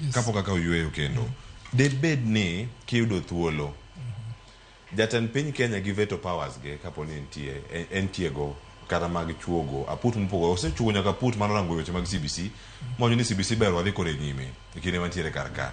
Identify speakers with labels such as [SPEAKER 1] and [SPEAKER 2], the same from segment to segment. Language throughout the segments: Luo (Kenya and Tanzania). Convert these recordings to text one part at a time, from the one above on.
[SPEAKER 1] Yes.
[SPEAKER 2] Kapok akawo yueyo kendo, debed ni kiyudo thuolo, jatend piny Kenya gi veto powers ge kapo ni entie, entie go kata mag chuogo aput mopogore, osechuogo nyaka aput mar rango weche mag CBC, mowacho ni CBC ber wadhi kode nyime e kinde mantiere kar ka.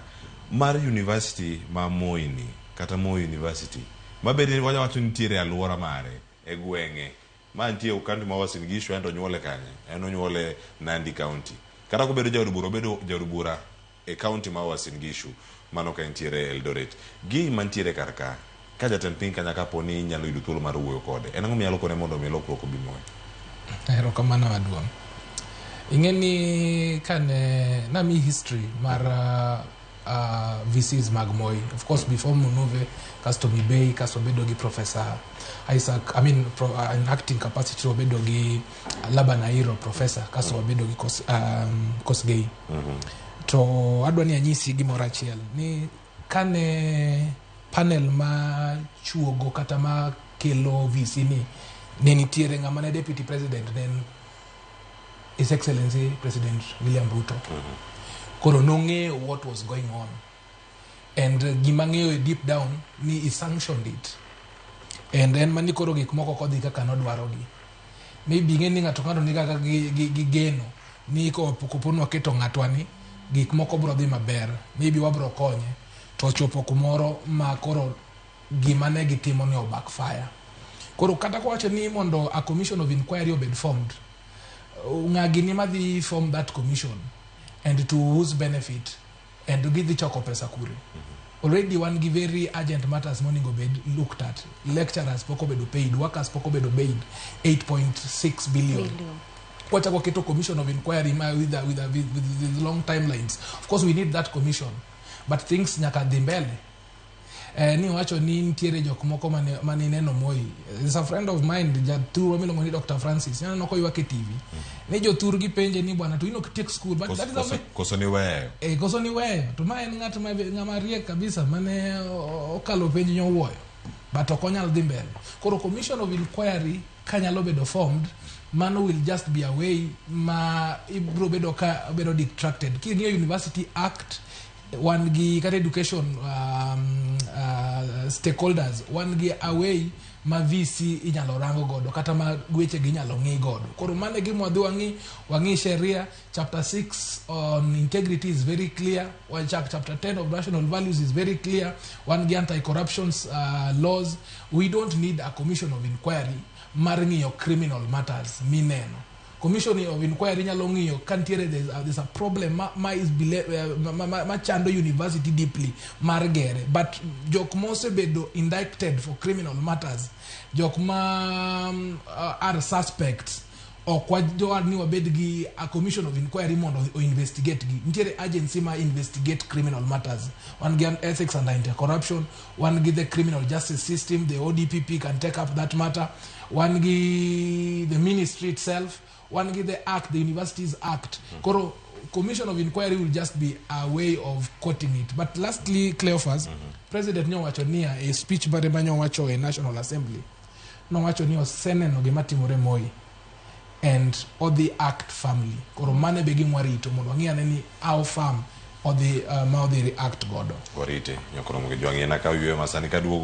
[SPEAKER 2] Mar university ma Moi ni, kata Moi University, mabed ni wawacho ni nitiere e alwora mare, e gweng'e, ma nitie e county ma Uasin Gishu, en to onyuole kanye? En onyuole Nandi County. Kata kobedo jaod bura, obedo jaod bura e county ma Uasin Gishu, mano ka entiere Eldoret. Gi mantiere kar ka, ka jatend piny kanya kapo ni inyalo yudo thuolo mar wuoyo kode, en ang'o minyalo kone mondo mi lokruok obi Moi?
[SPEAKER 1] Erokamano maduong'. Ing'e ni kane nami history mar VCs mag Moi. Of course, before Munuve, kasto Mibei, kasto bedo gi Professor Isaac, I mean, in acting capacity wabedo gi Laban Airo, professor, kasto wabedo gi Kosgei. To adwa ni anyisi gimoro achiel, ni kane panel ma chuogo kata ma kelo VC ni, ne nitiere ng'ama ne deputy president ne en His Excellency President William Ruto. Koro nong'eyo what was going on. And gima ng'eyo deep down ni he sanctioned it. And en mani koro gik moko ok odhi kaka nodwarogi. Maybe ing'e ni ng'ato ng'ato ni kaka gi geno ni kopo ni waketo ng'atwa ni gik moko bro dhi maber. Maybe wabro konye. To ochopo kumoro ma koro gima ne gitimo ni o backfire. Koro kata kwawacho ni mondo a commission of inquiry obed formed, ng'a gini madhi form that commission and to whose benefit and gidhi choko pesa kure? Already wan gi very urgent matters monego bed looked at. Lecturers pok obedo paid, workers pok obedo paid 8.6 billion.
[SPEAKER 3] Billion.
[SPEAKER 1] Kwachako keto commission of inquiry ma with long timelines. Of course we need that commission, but things nyaka dhi mbele. Ni wacho ni nitiere jok moko mane neno Moi. There's a friend of mine, jathur miluongo ni Dr. Francis. Nyaneno koywak e TV. Ni jothur gi penje ni bwana to in ok tiek school. But that is a
[SPEAKER 2] Koso ni weyo.
[SPEAKER 1] Koso ni weyo. To ma en ng'at ng'ama riek kabisa mane okalo penj nyowuoyo. But ok onyal dhi mbele. Koro commission of inquiry kanyalo bedo formed, mano will just be a way ma ibro bedo ka bedo detracted. King'iyo University Act, wan gi kata education stakeholders, wan gi a way ma VC inyalo rango godo kata ma weche gi inyalo ng'i godo. Koro mano e gima wadhi wang'i sheria. Chapter 6 on integrity is very clear. Wachak chapter 10 of national values is very clear. Wan gi anti-corruption laws. We don't need a commission of inquiry mar ng'iyo criminal matters mineno. Commission of inquiry nyalo ng'iyo ka nitiere there's a problem ma is bile, ma chando university deeply mar gere, but jok mosebedo indicted for criminal matters, jok ma are suspects, ok wadwar ni wabed gi a commission of inquiry mondo o investigate gi. Nitiere agency ma investigate criminal matters. Wan gi ethics and anti-corruption, wan gi the criminal justice system, the ODPP can take up that matter, wan gi the ministry itself, wan gi the act, the Universities Act. Koro commission of inquiry will just be a way of quoting it. But lastly, Cleophas, President nyowacho niya e speech mare ma nyowacho e National Assembly, nowacho ni oseneno gima timore Moi and odhi act firmly. Koro mano be gima warito mondo wang'i ane ni how firm odhi ma odhi react godo.
[SPEAKER 2] Warite nyokoro mogi jwang'e na ka yueyo masani kaduogo.